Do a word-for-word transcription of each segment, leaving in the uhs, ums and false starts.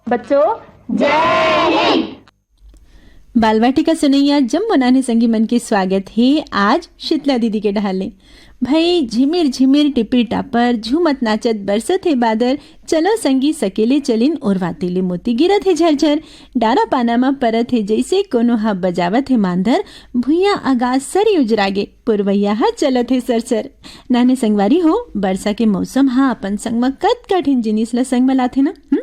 बच्चों, जय हिंद। बालवाटिका सुनैया जम्मो नान्हे संगी मन के स्वागत हे आज शीतला दीदी के डहार ले। भई झिमिर झिमिर टिपिर टापर झूमत नाचत बरसत हे बादर, चलो संगी सकेले चलिन ओरवाती ले मोती गिरत हे झरझर, डारा पाना म परत हे जइसे कोनो ह बजावत हे मांदर, भुइयां अगास सरी उजरागे पुरवैया ह चलत हे सरसर। नान्हे संगवारी हो, बरसा के मौसम ह अपन संग म कतका ठिन जिनिस ल संग म लाथे न, हम्म?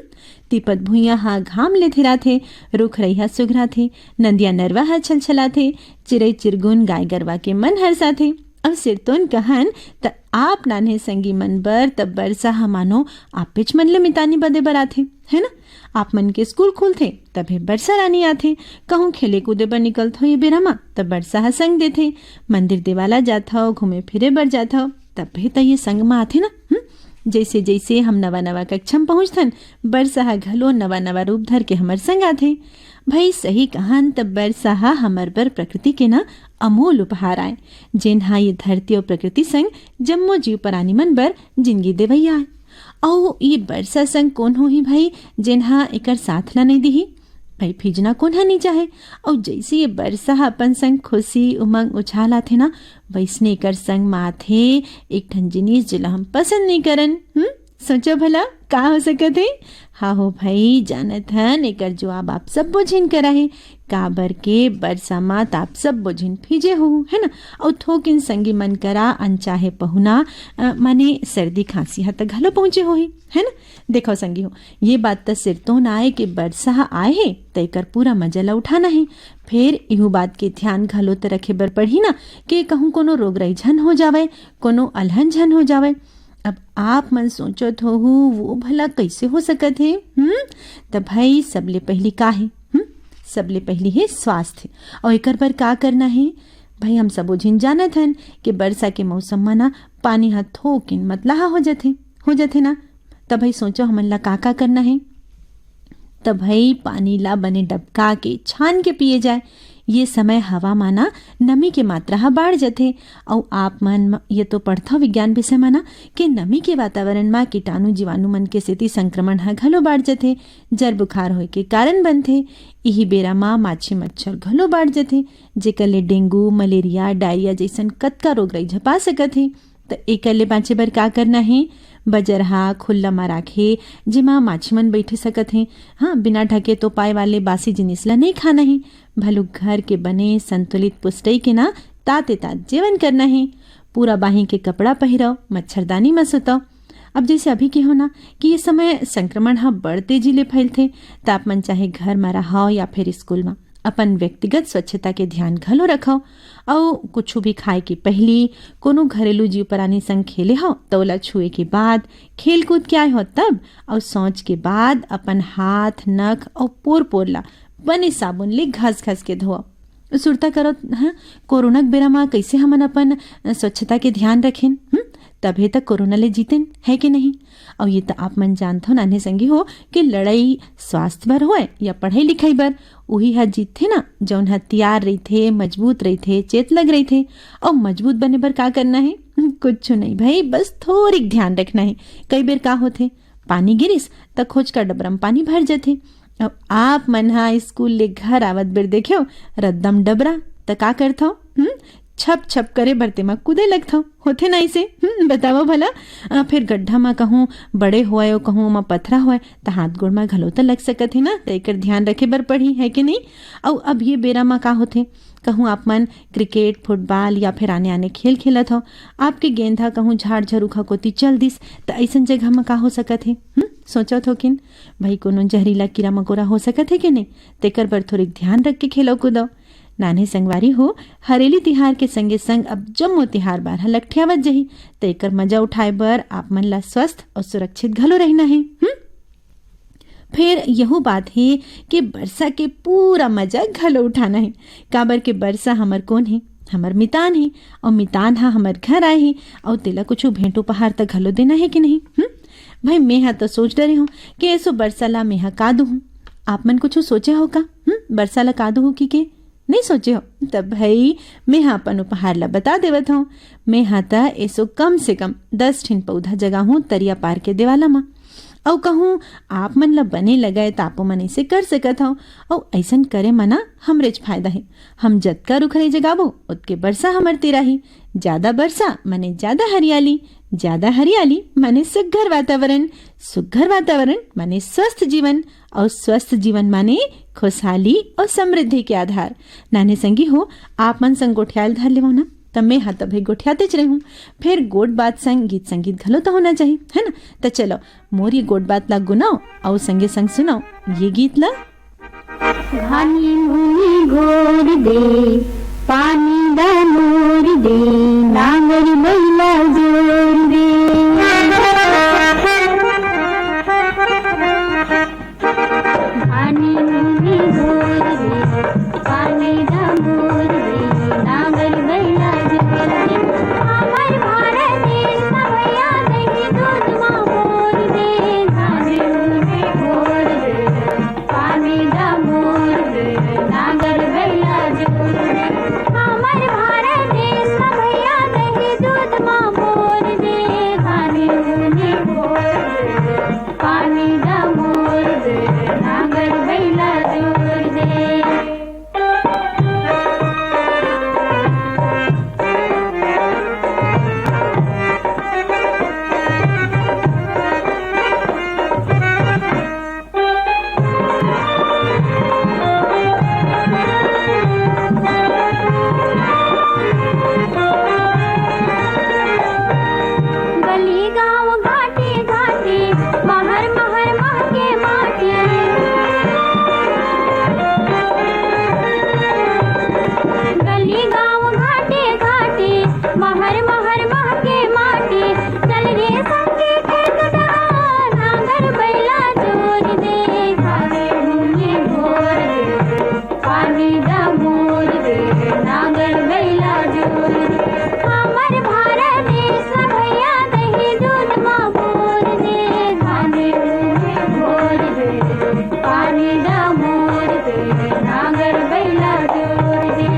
तीपत भुइयां ह घाम ले थिराथे, रुख रइहा सुघराथे, नंदिया नरवा ह छलछलाथे, चिरई चिरगुन गाय गरवा के मन हरसाथे। अब सिरतोन कहन त आप नान्हे संगी मन बर त बरसा ह मानो आपेच मन ले मितानी बदे बर आथे, है ना? आप मन के स्कूल खुलथे तभे बरसा रानी आथे। कहूँ खेले कूदे बर निकलथो ये बेरा म त बरसा ह संग देथे। मंदिर देवाला जाथव, घूमे फिरे बर जाथव, तभे त ये संग म आथे ना। हम्म? जइसे जइसे हम नवा नवा कक्षा म पहुंचथन, बरसा ह घलो नवा नवा रूप धर के हमर संग आथे। भई सही कहन त बरसा ह हमर बर प्रकृति के ना अमूल उपहार आय, जेन ह ये धरती अउ प्रकृति संग जम्मो जीव प्राणी मन बर जिनगी देवइया आय। अउ ये बरसा संग कोन होही भई, जेन ह एकर साथ ला नइ दिही? भई फिजना कोन ह नइ चाहे? अउ जइसे ये बरसा ह अपन संग खुशी, उमंग, उछाल आथे ना, वइसने एकर संग म आथे एक ठन जिनिस, जेला हम पसंद नइ करन। हम्म? सोचो भला, का हो सकत हे? हाँ हो भई, जानत हन, एकर जवाब आप सब्बो झिन करा हे। काबर के बरसा म त आप सब्बो झिन फिजे होहू, है ना? अउ थोकिन संगी मन करा अनचाहे पहुना, अ, माने सर्दी खांसी ह त घलो पहुंचे होही, है ना? देखो संगी हो, ये बात त सिरतोन आय के बरसा ह आय हे, त एकर पूरा मजा ल उठाना हे। फेर इहू बात के ध्यान घलो त रखे बर पड़ही ना, के कहूँ कोनो रोग रई झन हो जावय, कोनो अलहन झन हो जावय। अब आप मन सोचत होहू, वो भला कइसे हो सकत हे? हम्म? त भई, सबले पहिली का हे? हम्म? सबले पहिली हे स्वास्थ्य। अउ एकर बर का करना हे? भई, हम सबो झिन जानत हन कि बरसा के मौसम म ना पानी ह थोकिन मतलाहा हो जथे, हो जथे ना। त भई सोचो, हमन ला का-का करना हे? त भई पानी ला बने डबका के, छान के पिए जाए। ये समय हवा म ना नमी के मात्रा ह बाढ़ जथे। अउ आप मन म-, ये तो पढ़थव विज्ञान विषय म ना कि नमी के वातावरण म कीटाणु जीवाणु मन के सेती संक्रमण ह घलो बाढ़ जथे, जर बुखार होए के कारण बनथे। इही बेरा म माछी मच्छर घलो बाढ़ जथे, जेकर ले डेंगू, मलेरिया, डायरिया जइसन कतका रोग रई झपा सकत हे। त एकर ले बाँचे बर का करना हे? बजरहा, खुल्ला म राखे, जेमा माछी मन बइठे सकत हे। हाँ, बिना ढके तोपाए वाले बासी जिनिस ल नइ खाना हे। भलुक घर के बने संतुलित पुष्टई के ना ताते तात जेवन करना हे। पूरा बाही के कपड़ा पहिरव, मच्छरदानी म सुतव। अब जइसे अभी के हो ना कि ये समय संक्रमण ह बड़ तेजी ले फैलथे, त आप मन चाहे घर म रहव या फिर स्कूल म, अपन व्यक्तिगत स्वच्छता के ध्यान घलो रखव। अउ कुछु भी खाए के पहिली कोनो घरेलू जीव प्राणी संग खेले हव, त ओला छुए के बाद, खेल कूद के आए हव तब, अउ शौच के बाद अपन हाथ, नख अउ पोर पोर ला बने साबुन ले घस घस के धोव। सुरता करत, हाँ, कोरोना के बेरा म कइसे हमन अपन, अ, स्वच्छता के ध्यान रखेन, हम्म? तभे तक कोरोना ले जीतेन, है के नहीं? अउ ये त आप मन जानथव नान्हे संगी हो कि लड़ाई स्वास्थ्य बर होय या पढ़ाई लिखाई बर, उही ह जीतथे ना, जउन ह तियार रहिथे, मजबूत रहिथे, चेतलग रहिथे। अउ मजबूत बने बर का करना हे? कुछु नहीं भई, बस थोरिक ध्यान रखना हे। कई बेर का होथे, पानी गिरिस त खोचका डबरा म पानी भर जथे। अब आप मन ह स्कूल ले घर आवत बेर देखेव, रद्दम डबरा, त का करथव? हम्म? छप छप करे बर तेमा कूदे लगथव। होथे ना अइसे? हम्म, बतावव भला। अ, फेर गड्ढा म कहूँ बड़े होवय अउ कहूँ ओमा पथरा होवय, त हाथ गोड़ म घलो त लग सकत हे ना, त एकर ध्यान रखे बर पड़ही, है के नहीं? अउ अब ये बेरा म का होथे, कहूँ आप मन क्रिकेट, फुटबॉल या फिर आने-आने खेल खेलत हव, आपके गेंद ह कहूँ झाड़ झरूखा कोती चल दिस, त अइसन जगह म का हो सकत हे? हम्म, सोचत हो किन? भई कोनो जहरीला कीरा मकोरा हो सकत हे के नहीं? तेकर बर थोरिक ध्यान रख के खेलव कूदव। नान्हे संगवारी हो, हरेली तिहार के संगे संग अब जम्मो तिहार बार ह लकठियावत जही, त एकर मजा उठाए बर आप मन ला स्वस्थ अउ सुरक्षित घलो रहिना हे। हम्म? फेर यहू बात हे कि बरसा के पूरा मजा घलो उठाना हे, काबर के बरसा हमर कोन हे? हमर मितान हे, अउ मितान ह हमर घर आए हे, अउ तेला कुछु भेंट उपहार त घलो देना हे कि नहीं? हम्म? भाई, मेंहा तो सोच डरे हूँ कि एसो बरसा ला मेंहा का दूहूँ। आप मन कुछु सोचे हो का? हम्म? बरसा ला का दूहूँ कि के? नहीं सोचे हो? तब भाई, मेंहा अपन उपहार ला बता देवत हूँ। मेंहा त एसो कम से कम दस ठिन पौधा जगाहूँ तरिया पार के देवाला म। अउ कहूँ आप मन ल बने लगय त आपो मन ऐसे कर सकत हव। अउ ऐसन करे म ना हमरेच फायदा हे। हम जतका रुख रही जगाबो, ओतके बरसा हमर तीर आही। ज्यादा बरसा माने ज्यादा हरियाली, ज्यादा हरियाली माने सुघर वातावरण, सुघर वातावरण माने स्वस्थ जीवन, अउ स्वस्थ जीवन माने खुशहाली अउ समृद्धि के आधार। नान्हे संगी हो, आप मन संग गोठियाल धर लेवो ना, त मैं ह तभे गोठियातेच रहूं। फेर गोठ बात संग गीत संगीत घलो त होना चाही, है ना? त चलो, मोर ये गोठ बात ला गुनव अउ संगे संग सुनव ये गीत ला। घानी मुनी घोर दे, पानी दा मोर दे, नांगर बैला जोर दे। घानी मुनी घोर दे, पानी दा मोर दे, नांगर बैला जोर दे। हमर भारत देश का भैया दही दूध मा मोर दे। घानी मुनी घोर दे, पानी दा मोर दे, नांगर बैला जोर दे। हमर भारत देश का भैया दही दूध मा मोर दे। घानी मुनी घोर दे, पानी दा मोर दे, नांगर बैला जोर दे। गली गांव घाटी घाटी, महर महर महके माटी। गली गांव घाटी घाटी, महर महर महके माटी। चल रे संगी खेत डहार, नांगर बैला जोर दे। घानी मुनी घोर दे, पानी दा मोर दे, नांगर बैला जोर दे। हमर भारत देश ला भैया दही दूध मा मोर दे। घानी मुनी घोर दे, पानी दा मोर दे, नांगर बैला जोर दे।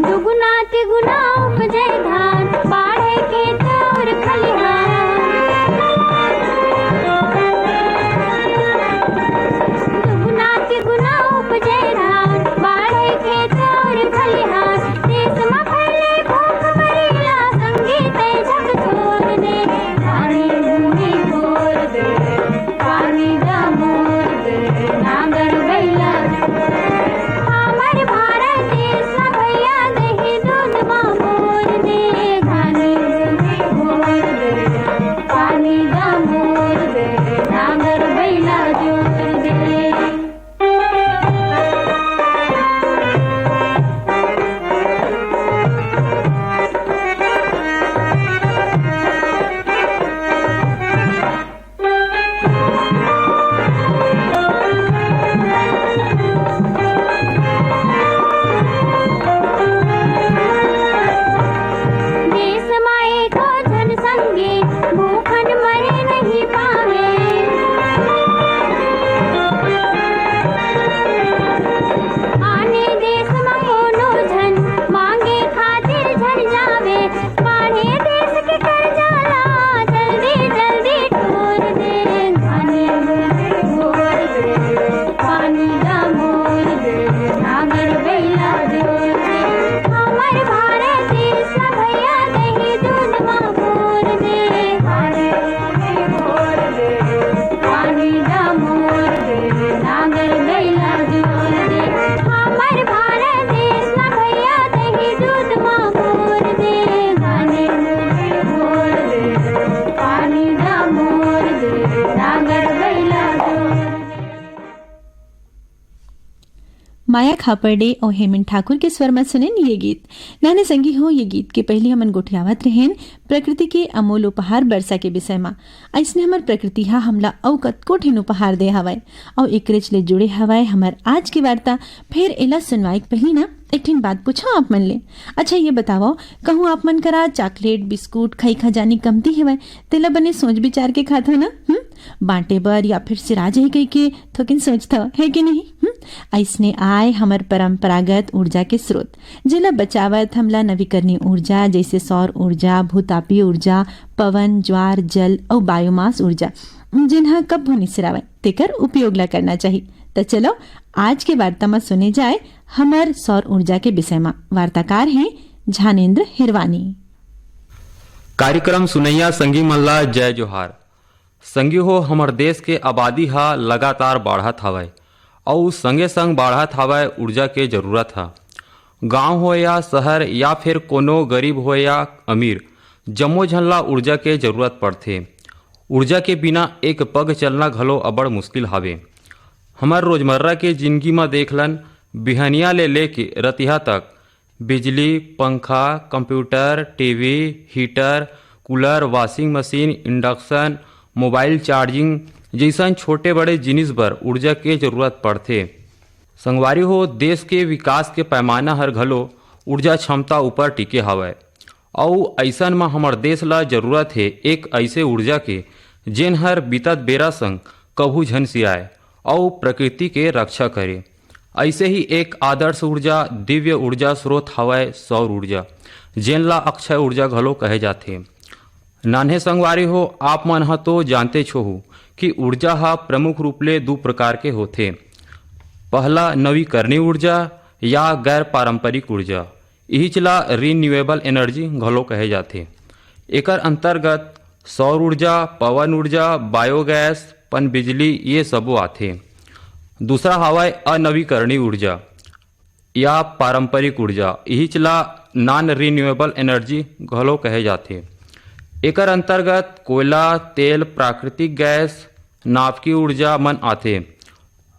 दुगुना तिगुना उपजे धान, बाढ़े खेत अउ खलिहान। दुगुना तिगुना उपजे धान, बाढ़े खेत अउ खलिहान। देश म फैले भूखमरी ला, संगी तैं झकझोर दे। घानी मुनी घोर दे, पानी दा मोर दे, नांगर बैला। हमर भारत देश ला भैया दही दूध मा मोर दे। घानी मुनी घोर दे, पानी दा मोर दे, नांगर बैला जोर दे। देश मा एको झन संगी भूखन मरे नहीं पावे। आने देश मा कोनो झन मांगे खातिर झन जावे। बाढ़े देश के कर्जा ला जल्दी जल्दी टोर दे। घानी मुनी घोर दे, पानी दा मोर दे, नांगर बैला जोर दे। हमर भारत देश ला भैया दही दूध मा मोर दे। घानी मुनी घोर दे, पानी दा मोर दे, नांगर बैला जोर दे। हमर भारत देश ला भैया दही दूध मा मोर दे। घानी मुनी घोर दे, पानी दा मोर दे, नांगर बैला जोर दे। माया खापर्डे अउ हेमंत ठाकुर के स्वर म सुनेन ये गीत। नाने संगी हो, ये गीत के पहिली हमन गोठियावत रहेन प्रकृति के अमोल उपहार बरसा के विषय म। अइसने हमर प्रकृति ह हमला अउ कतको ठिन उपहार दे हवय, अउ एकरेच ले जुड़े हवय हमर आज के वार्ता। फेर एला सुनवाए के पहिली ना, एक ठिन बात पूछो आप मन ले। अच्छा, ये बताओ, कहूँ आप मन करा चॉकलेट, बिस्कुट, खई खजानी कमती हेवय, तेला बने सोच विचार के खात हो ना? हम्म? बांटे बर या फिर सिरा जाही कहिके थोकिन सोचथव, है कि नहीं? हम्म? अइसने आय हमर परंपरागत ऊर्जा के स्रोत, जेला बचावत हमला नवीकरणीय ऊर्जा, जैसे सौर ऊर्जा, भूतापीय ऊर्जा, पवन, ज्वार, जल अउ बायोमास ऊर्जा, जेन ह कभू नइ सिरावय, तेकर उपयोग ला करना चाही। त चलो, आज के वार्ता म सुने जाय हमर सौर ऊर्जा के विषय म। वार्ताकार हैं झानेंद्र हिरवानी। कार्यक्रम सुनैया संगी मन ला जय जोहार। संगी हो, हमर देश के आबादी ह लगातार बाढ़त हवय, अउ संगे संग बाढ़त हवय ऊर्जा के जरूरत ह। गांव हो या शहर या फिर कोनो गरीब हो या अमीर, जम्मो झन ला ऊर्जा के जरूरत पड़थे। ऊर्जा के बिना एक पग चलना घलो अबड़ मुश्किल हावे। हमर रोजमर्रा के जिंदगी म देख लन, बिहनिया ले लेके रतिहा तक बिजली, पंखा, computer, TV, heater, cooler, washing machine, induction, mobile charging जइसन छोटे बड़े जिनिस बर ऊर्जा के जरूरत पड़थे। संगवारी हो, देश के विकास के पैमाना हर घलो ऊर्जा क्षमता ऊपर टिके हवय। अउ अइसन म हमर देश ल जरूरत हे एक अइसे ऊर्जा के, जेन हर बीतत बेरा संग कभू झन सिराय अउ प्रकृति के रक्षा करे। अइसे ही एक आदर्श ऊर्जा, दिव्य ऊर्जा स्रोत हवय सौर ऊर्जा, जेन ला अक्षय ऊर्जा घलो कहे जाथे। नान्हे संगवारी हो, आप मन ह तो जानतेच होहू कि ऊर्जा ह प्रमुख रूप ले दू प्रकार के होथे। पहला नवीकरणीय ऊर्जा या गैर पारंपरिक ऊर्जा, इहीच ला रिन्यूएबल एनर्जी घलो कहे जाथे। एकर अंतर्गत सौर ऊर्जा, पवन ऊर्जा, बायोगैस, पनबिजली, ये सबो आथे। दूसरा हवय अनवीकरणीय ऊर्जा या पारंपरिक ऊर्जा, इहीच ला नॉन रिन्यूएबल एनर्जी घलो कहे जाथे। एकर अंतर्गत कोयला, तेल, प्राकृतिक गैस, नाभिकीय ऊर्जा मन आथे,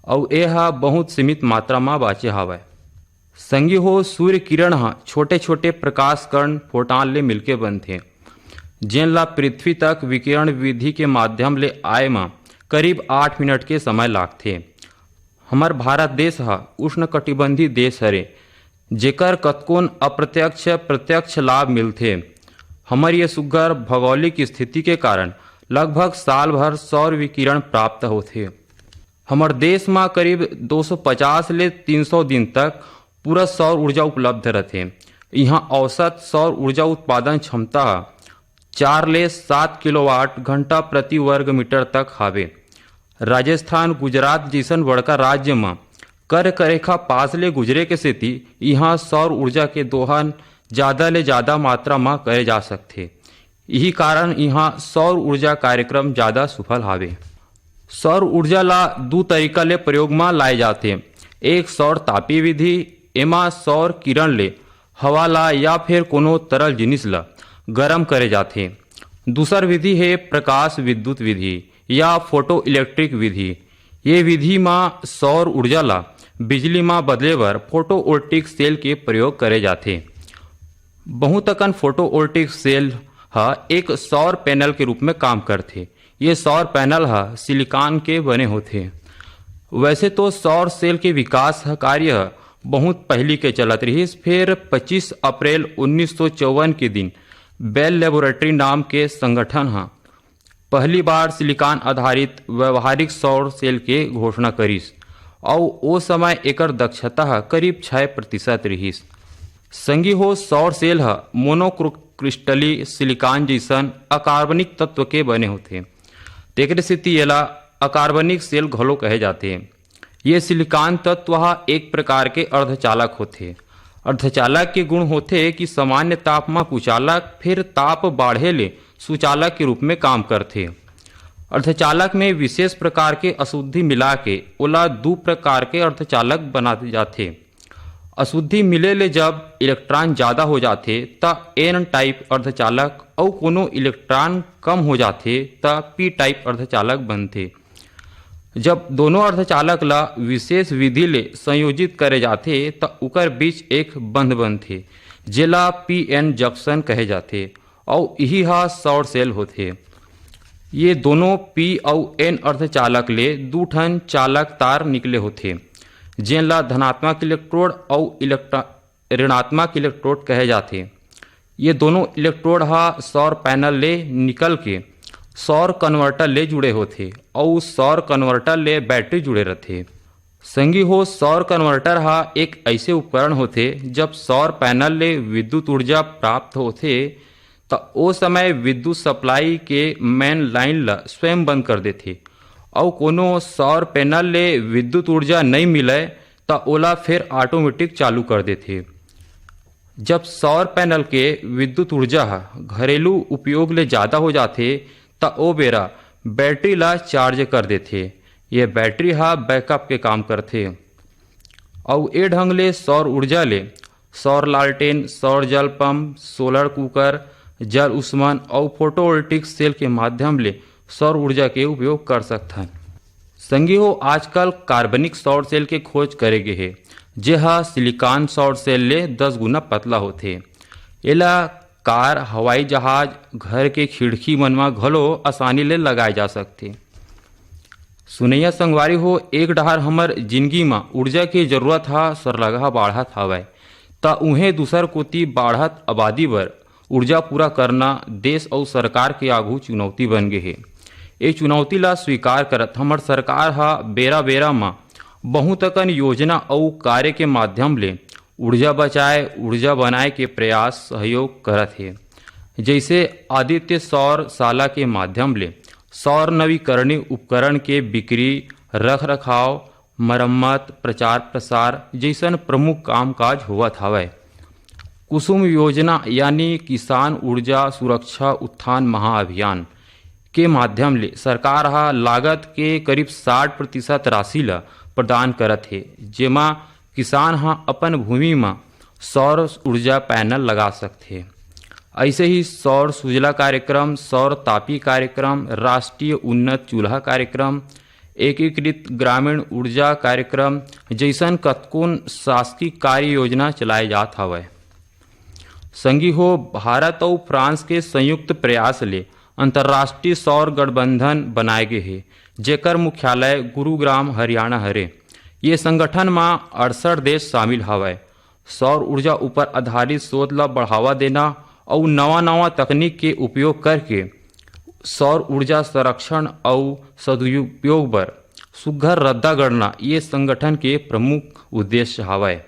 अउ ए ह बहुत सीमित मात्रा म बांचे हवय। संगी हो, सूर्य किरण ह छोटे-छोटे प्रकाश कण, फोटॉन ले मिलके बनथे, जेन ला पृथ्वी तक विकिरण विधि के माध्यम ले आए म करीब आठ मिनट के समय लागथे। हमर भारत देश ह उष्णकटिबंधी देश हरे, जेकर कतकोन अप्रत्यक्ष, प्रत्यक्ष लाभ मिलथे। हमर ये सुग्घर भौगोलिक स्थिति के कारण लगभग साल भर सौर विकिरण प्राप्त होथे। हमर देश म करीब दो सौ पचास ले तीन सौ दिन तक पूरा सौर ऊर्जा उपलब्ध रथे। इहाँ औसत सौर ऊर्जा उत्पादन क्षमता ह चार ले सात किलोवाट घंटा प्रति वर्ग मीटर तक हावे। राजस्थान, गुजरात जइसन बड़का राज्य म कर्क रेखा पास ले गुजरे के सेती इहाँ सौर ऊर्जा के दोहन जादा ले जादा मात्रा म करे जा सकथे। इही कारण इहाँ सौर ऊर्जा कार्यक्रम जादा सुफल हावे। सौर ऊर्जा ला दू तरीका ले प्रयोग म लाए जाथे। एक सौर तापीय विधि, एमा सौर किरण ले हवा ला या फिर कोनो तरल जिनिस ला गरम करे जाथे। दूसर विधि हे प्रकाश विद्युत विधि या फोटो इलेक्ट्रिक विधि। ये विधि म सौर ऊर्जा ला बिजली म बदले बर फोटोवोल्टिक सेल के प्रयोग करे जाथे। बहुत अकन फोटोवोल्टिक सेल ह एक सौर पैनल के रूप में काम करथे। ये सौर पैनल ह सिलिकॉन के बने होथे। वैसे तो सौर सेल के विकास ह, कार्य ह बहुत पहिली के चलत रिहिस, फिर पच्चीस अप्रैल उन्नीस सौ चौवन के दिन बेल लेबोरेटरी नाम के संगठन ह पहली बार सिलिकॉन आधारित व्यावहारिक सौर सेल के घोषणा करिस, अउ ओ समय एकर दक्षता ह करीब छह प्रतिशत रिहिस। संगी हो, सौर सेल ह मोनोक्रिस्टली सिलिकॉन जइसन अकार्बनिक तत्व के बने होथे, तेकरे सेती एला अकार्बनिक सेल घलो कहे जाथे। ये सिलिकॉन तत्व ह एक प्रकार के अर्धचालक होथे। अर्धचालक के गुण होथे कि सामान्य ताप म कुचालक, फिर ताप बाढ़े ले सुचालक के रूप में काम करथे। अर्धचालक में विशेष प्रकार के अशुद्धि मिला के ओला दू प्रकार के अर्धचालक बना जाथे। अशुद्धि मिले ले जब इलेक्ट्रॉन जादा हो जाथे, त एन टाइप अर्धचालक, अउ कोनो इलेक्ट्रॉन कम हो जाथे, त पी टाइप अर्धचालक बनथे। जब दोनों अर्धचालक ला विशेष विधि ले संयोजित करे जाथे, त उकर बीच एक बंध बनथे, जेला पी एन जंक्शन कहे जाथे, अउ इही ह सौर सेल होथे। ये दोनों पी अउ एन अर्धचालक ले दू ठन चालक तार निकले होथे, जेन ला धनात्मक इलेक्ट्रोड अउ इलेक्ट्रॉ-, ऋणात्मक इलेक्ट्रोड कहे जाथे। ये दोनों इलेक्ट्रोड ह सौर पैनल ले निकल के सौर कन्वर्टर ले जुड़े होथे अउ सौर कन्वर्टर ले बैटरी जुड़े रथे। संगी हो, सौर कन्वर्टर ह एक ऐसे उपकरण होथे, जब सौर पैनल ले विद्युत ऊर्जा प्राप्त होथे, त ओ समय विद्युत सप्लाई के मेन लाइन ल स्वयं बंद कर देथे अउ कोनो सौर पैनल ले विद्युत ऊर्जा नइ मिलय, त ओला फेर ऑटोमेटिक चालू कर देथे। जब सौर पैनल के विद्युत ऊर्जा ह घरेलू उपयोग ले जादा हो जाथे, त ओ बेरा बैटरी ला चार्ज कर देथे। ये बैटरी ह बैकअप के काम करथे। अउ ए ढंग ले सौर ऊर्जा ले सौर लालटेन, सौर जल पंप, सोलर कुकर, जल उष्मन अउ फोटोवोल्टिक सेल के माध्यम ले सौर ऊर्जा के उपयोग कर सकथन। संगी हो, आजकल कार्बनिक सौर सेल के खोज करे गे हे, जे ह सिलिकॉन सौर सेल ले दस गुना पतला होथे। एला कार, हवाई जहाज, घर के खिड़की मन म घलो आसानी ले लगाए जा सकथे। सुनैया संगवारी हो, एक डहार हमर जिनगी म ऊर्जा के जरूरत ह सरलगहा बाढ़त हवय, त उहें दूसर कोति बाढ़त आबादी बर ऊर्जा पूरा करना देश अउ सरकार के आघू चुनौती बन गे हे। ए चुनौती ला स्वीकार करत हमर सरकार ह बेरा-बेरा म बहुत अकन योजना अउ कार्य के माध्यम ले ऊर्जा बचाए, ऊर्जा बनाए के प्रयास सहयोग करत हे। जइसे आदित्य सौर शाला के माध्यम ले सौर नवीकरणीय उपकरण के बिक्री, रख रखाव, मरम्मत, प्रचार प्रसार जइसन प्रमुख कामकाज होवत हवय। कुसुम योजना यानी किसान ऊर्जा सुरक्षा उत्थान महाअभियान के माध्यम ले सरकार ह लागत के करीब साठ प्रतिशत राशि ल प्रदान करत हे, जेमा किसान ह अपन भूमि म सौर ऊर्जा पैनल लगा सकथे। ऐसे ही सौर सुजला कार्यक्रम, सौर तापी कार्यक्रम, राष्ट्रीय उन्नत चूल्हा कार्यक्रम, एकीकृत ग्रामीण ऊर्जा कार्यक्रम जइसन कतकोन शासकीय कार्य योजना चलाए जात हवय। संगी हो, भारत अउ फ्रांस के संयुक्त प्रयास ले अंतर्राष्ट्रीय सौर गठबंधन बनाए गे हे, जेकर मुख्यालय गुरुग्राम, हरियाणा हरे। ये संगठन म अड़सठ देश शामिल हवय। सौर ऊर्जा ऊपर आधारित शोध ल बढ़ावा देना अउ नवा-नवा तकनीक के उपयोग करके सौर ऊर्जा संरक्षण अउ सदुपयोग बर सुघ्घर रद्दा गढ़ना ये संगठन के प्रमुख उद्देश्य हवय।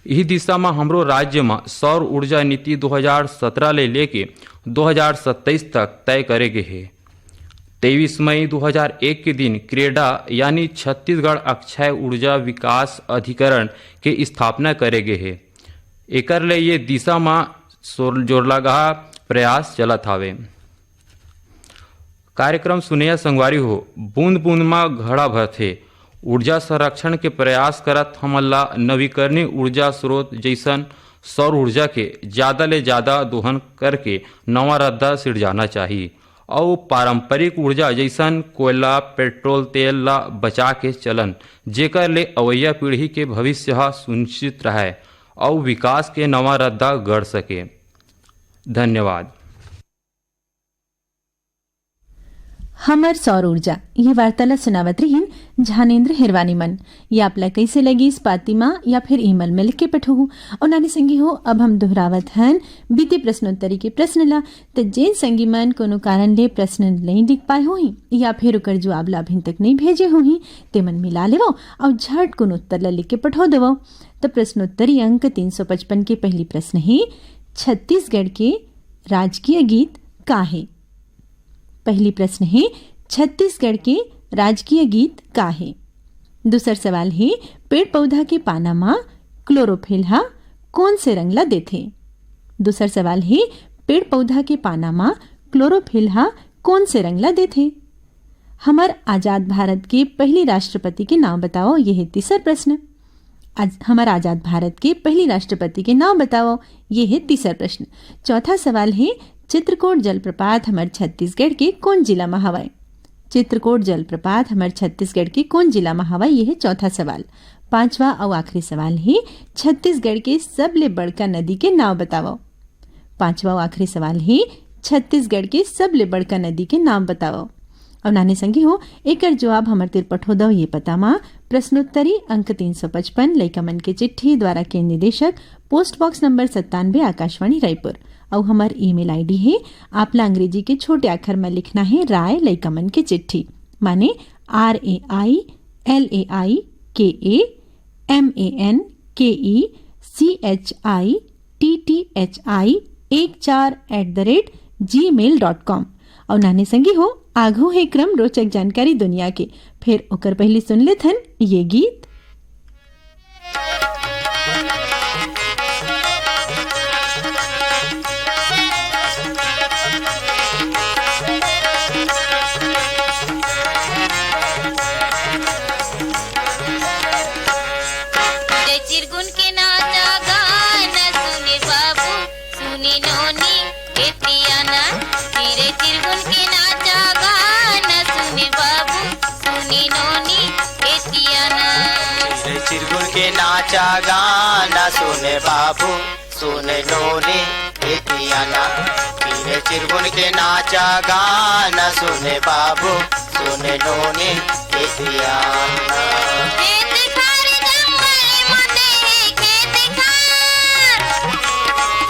इही दिशा म हमरो राज्य म सौर ऊर्जा नीति दो हज़ार सत्रह ले लेके दो हज़ार सत्ताईस तक तय करे गे हे। तेईस मई दो हज़ार एक के दिन क्रेडा यानी छत्तीसगढ़ अक्षय ऊर्जा विकास अधिकरण के स्थापना करे गे हे। एकर ले ये दिशा म सोर-, जोरलगहा प्रयास चलत हावे। कार्यक्रम सुनैया संगवारी हो, बूंद बूंद म घड़ा भरथे। ऊर्जा संरक्षण के प्रयास करत हमन ला नवीकरणीय ऊर्जा स्रोत जइसन सौर ऊर्जा के जादा ले जादा दोहन करके नवा रद्दा सिरजाना चाही अउ पारंपरिक ऊर्जा जइसन कोयला, पेट्रोल, तेल ला बचा के चलन, जेकर ले अवइया पीढ़ी के भविष्य ह सुनिश्चित रहय अउ विकास के नवा रद्दा गढ़ सके। धन्यवाद। हमर सौर ऊर्जा, ये वार्ता ला सुनावत रहिन झानेंद्र हिरवानी मन। ये आप ला कइसे लगिस, पाती मा या फिर ईमेल में लिख के पठोहू। अउ नानी संगी हो, अब हम दोहरावत हन बीते प्रश्नोत्तरी के प्रश्न ला। त जेन संगी मन कोनो कारण ले प्रश्न नइ लिख पाए होही या फिर ओकर जवाब ला अभिन तक नइ भेजे होही, ते मन मिला लेवो अउ झट कोनो उत्तर ला लिख के पठो देवो। त प्रश्नोत्तरी अंक तीन सौ पचपन के पहली प्रश्न हे, छत्तीसगढ़ के राजकीय गीत का हे? पहली प्रश्न हे, छत्तीसगढ़ के राजकीय गीत का हे? दूसर सवाल हे, पेड़ पौधा के पाना मा क्लोरोफिल हा कोन से रंग ला देथे? दूसर सवाल हे, पेड़ पौधा के पाना मा क्लोरोफिल हा कोन से रंग ला देथे? हमर आजाद भारत के पहली राष्ट्रपति के नाम बताओ, ये हे तीसर प्रश्न। आज हमर आजाद भारत के पहली राष्ट्रपति के नाम बताओ, ये हे तीसर प्रश्न। चौथा सवाल हे, चित्रकोट जलप्रपात हमर छत्तीसगढ़ के कोन जिला म हवय? चित्रकोट जलप्रपात हमर छत्तीसगढ़ के कोन जिला म हवय? ये हे चौथा सवाल। पांचवा अउ आखिरी सवाल हे, छत्तीसगढ़ के सबले बड़का नदी के नाव बतावव। पांचवा अउ आखिरी सवाल हे, छत्तीसगढ़ के सबले बड़का नदी के नाव बतावव। अउ नाने संगी हो, एकर जवाब हमर तीर पठो दव ये पता मा, प्रश्नोत्तरी अंक तीन सौ पचपन, लइका मन के चिट्ठी, द्वारा केंद्र निदेशक, पोस्ट बॉक्स नंबर सत्तानबे, आकाशवाणी रायपुर। अउ हमर ईमेल आईडी हे, आप ला अंग्रेजी के छोटे आखर म लिखना हे, राय लइका मन के चिट्ठी, माने R A I L A I K A M A N K E C H I T T H I एक चार at the rate gmail dot com। अउ नाने संगी हो, आघू हे क्रम रोचक जानकारी दुनिया के। फेर ओकर पहिली सुन लेथन ये गीत। चिरगुन के नाचा गाना सुने बाबू, सुने नोनी, एतियाना। चिरे चिरगुन के नाचा गाना सुने बाबू, सुने नोनी, एतियाना। चिरे चिरगुन के नाचा गाना सुने बाबू, सुने नोनी, एतियाना। चिरे चिरगुन के नाचा गाना सुने बाबू, सुने नोनी, एतियाना। खेत खार जंगल मते हे, खेत खार।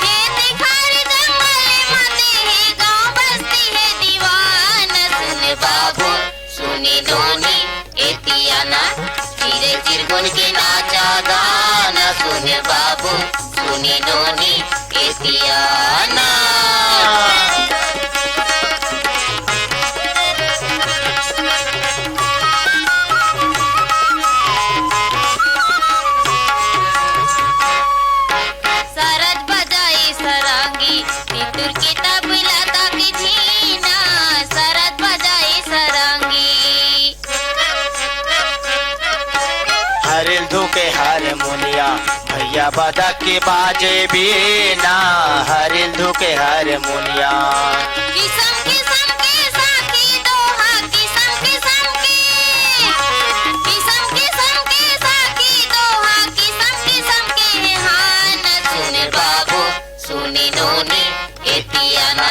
खेत खार जंगल मते हे, गाँव बस्ती हे दीवाना। सुने बाबू, सुने नोनी, एतियाना। चिरे चिरगुन के नाचा गाना सुने बाबू, सुने नोनी, एतियाना। सरज बजाई सरांगी, पितुर के तबला तक झीना। सरज बजाई सरांगी। हरिल धुके हारमोनिया, भैया बदक के बाजे बीना। हरिल धुके हारमोनिया। किसम किसम के साखी दोहा, किसम किसम के, किसम किसम के साखी दोहा, किसम किसम के हान। सुने बाबू, सुने नोनी, एतियाना।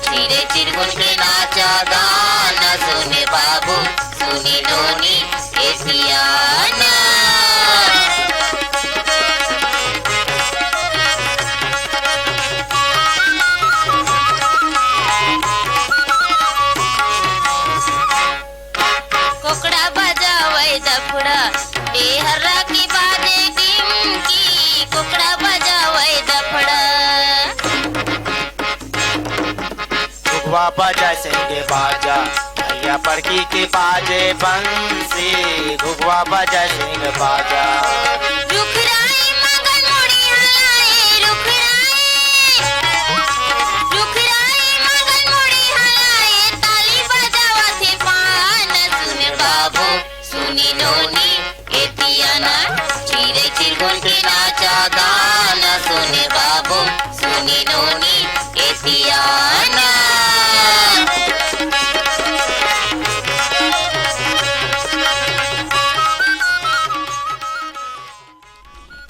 चिरे चिरगुन के नाचा गाना सुने बाबू, सुने नोनी, एतियाना। कोकड़ा बजावै दफड़ा, ए हर्रा की बाजे टिमकी। कोकड़ा बजावै दफड़ा। घुघवा बजाए सिंह बाजा, भैया पड़की के बाजे बंसी। घुघवा बजाए सिंह बाजा। रुखराई मगन मुड़ी हलाए, रुखराई। रुखराई मगन मुड़ी हलाए, ताली बजावत हे पान। सुने बाबू, सुने नोनी, एतियाना। चिरे चिरगुन के नाचा गाना सुने बाबू, सुने नोनी, एतियाना।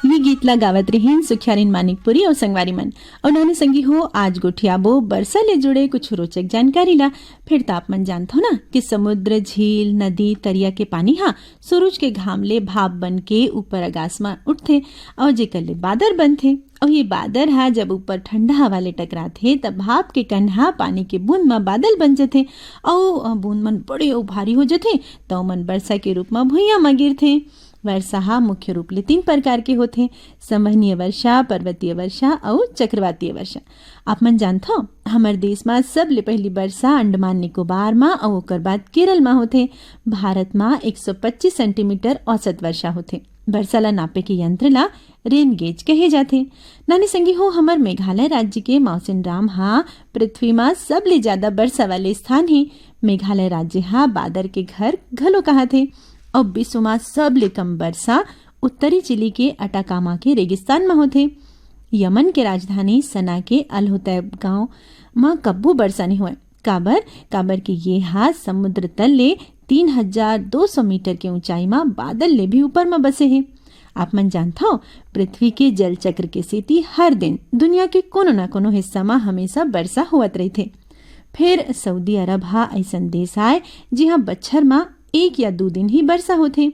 ये गीत ला गावत रहिन सुखियारिन मानिकपुरी अउ संगवारी मन। अउ नाने संगी हो, आज गोठियाबो बरसा ले जुड़े कुछ रोचक जानकारी ला। फेर त आप मन जानथो ना कि समुद्र, झील, नदी, तरिया के पानी हा सूरज के घाम ले भाप बन के ऊपर आकाश म उठथे अउ जेकर ले बादर बनथे। अउ ये बादर हा जब ऊपर ठंडा हवा ले टकराथे, त भाप के कण हा पानी के बूंद म बादल बन जथे अउ बूंद मन बड़े अउ भारी हो जथे, त ओमन बरसा के रूप म भुइयां म गिरथे। वर्षा हा मुख्य रूप ले तीन प्रकार के होथे, संवहनीय वर्षा, पर्वतीय वर्षा अउ चक्रवातीय वर्षा। आप मन जानथव, हमर देश म सबले पहिली वर्षा अंडमान निकोबार म अउ ओकर बाद केरल म होथे। भारत म एक सौ पच्चीस सेंटीमीटर औसत वर्षा होथे। वर्षा ला नापे के यंत्र ला रेन गेज कहे जाथे। नानी संगी हो, हमर मेघालय राज्य के मौसिनराम हा पृथ्वी म सबले ज्यादा वर्षा वाले स्थान हे। मेघालय राज्य हा बादर के घर घलो कहाथे। अउ विश्व म सबले कम वर्षा उत्तरी चिली के अटाकामा के रेगिस्तान म होथे। यमन के राजधानी सना के अल हुतैब गांव म कब्बो बरसा नइ होय। काबर? काबर कि ये ह समुद्र तल ले तीन हजार दो सौ मीटर के ऊंचाई म बादल ले भी ऊपर म बसे हे। आप मन जानथव, पृथ्वी के जल चक्र के सेती हर दिन दुनिया के कोनो न कोनो हिस्सा म हमेशा बरसा होवत रहिथे। फेर सऊदी अरब ह अइसन देश आय, जिहां बछर म एक या दू दिन ही बरसा होथे।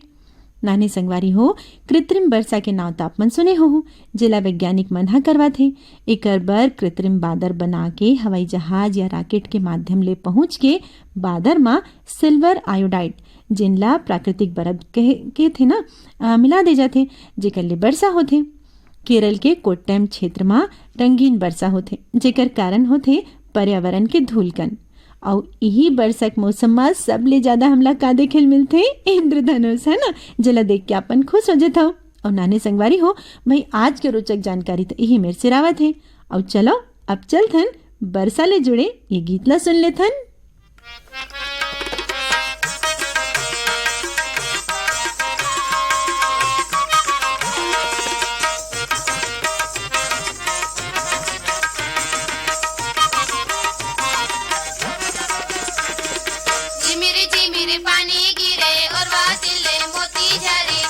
नान्हे संगवारी हो, कृत्रिम बरसा के नाव त आप मन सुने होहू, जेला वैज्ञानिक मन ह करवाथे। एकर बर कृत्रिम बादर बना के हवाई जहाज या रॉकेट के माध्यम ले पहुंच के बादर म सिल्वर आयोडाइड, जेन ला प्राकृतिक बरफ कहे, कहिथे ना, अ, मिला दे जाथे, जेकर ले बरसा होथे। केरल के कोट्टयम क्षेत्र म रंगीन बरसा होथे, जेकर कारण होथे पर्यावरण के धूलकण। अउ इही बरसा के मौसम म सबले ज्यादा हमला का देखे ल मिलथे? इंद्रधनुष, है ना, जेला देख के अपन खुश हो जथव। अउ नान्हे संगवारी हो, भाई, आज के रोचक जानकारी त इही मेर सिरावत हे। अउ चलो, अब चलथन बरसा ले जुड़े ये गीत ला सुन लेथन। झिमिर झिमिर पानी गिरे और बादल मोती झरे।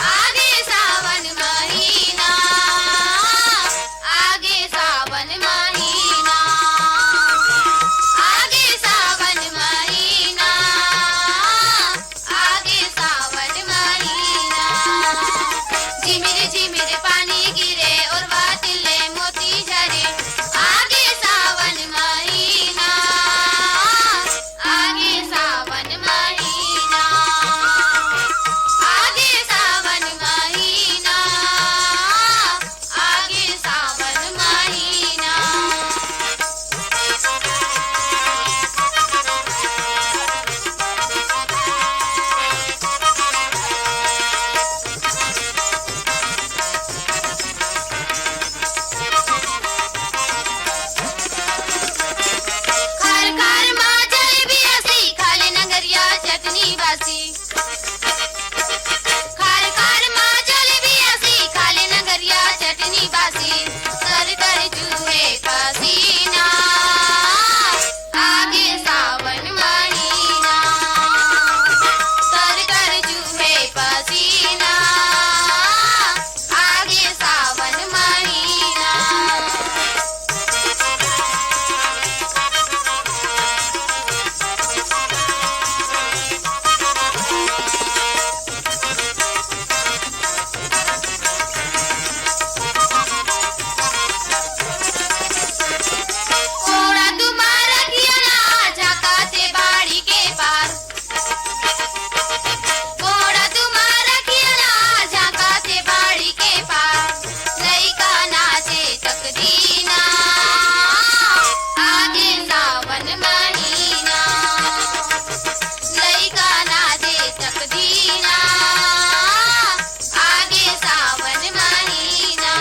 आगे सावन महीना, आगे सावन महीना, आगे सावन महीना, आगे सावन महीना। झिमिर झिमिर पानी गिरे और बादल मोती झरे। आगे सावन महीना, आगे सावन महीना, आगे सावन महीना, आगे सावन महीना। घर घर मा जलेबी आसी, खाले नंगरिया चटनी बासी। घर घर मा जलेबी आसी, खाले नंगरिया चटनी बासी। कर कर चूहे पसीना, आगे सावन महीना। कर कर चूहे पसीना, आगे सावन महीना। कोड़ा तुम्हारा किया ना, झाका से बाड़ी के पार। कोड़ा तुम्हारा किया ना, झाका से बाड़ी के पार। लइका नाचे तकदीना, आगे सावन महीना। लइका नाचे तकदीना, आगे सावन महीना।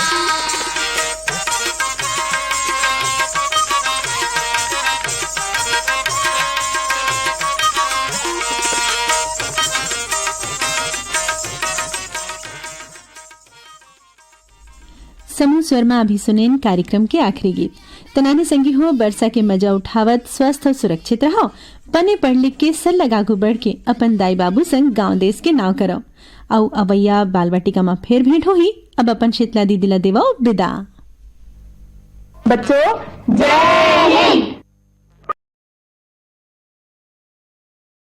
समूह स्वर म अभी सुनेन कार्यक्रम के आखिरी गीत। त नान्हे संगी हो, बरसा के मजा उठावत स्वस्थ अउ सुरक्षित रहो। बने पढ़ लिख के सरलग आगू बढ़ के अपन दाई बाबू संग गांव देश के नाव करो। अउ अवैया बाल वाटिका म फेर भेंट होही। अब अपन शीतला दीदी ला देवो बिदा। बच्चों, जय हिंद।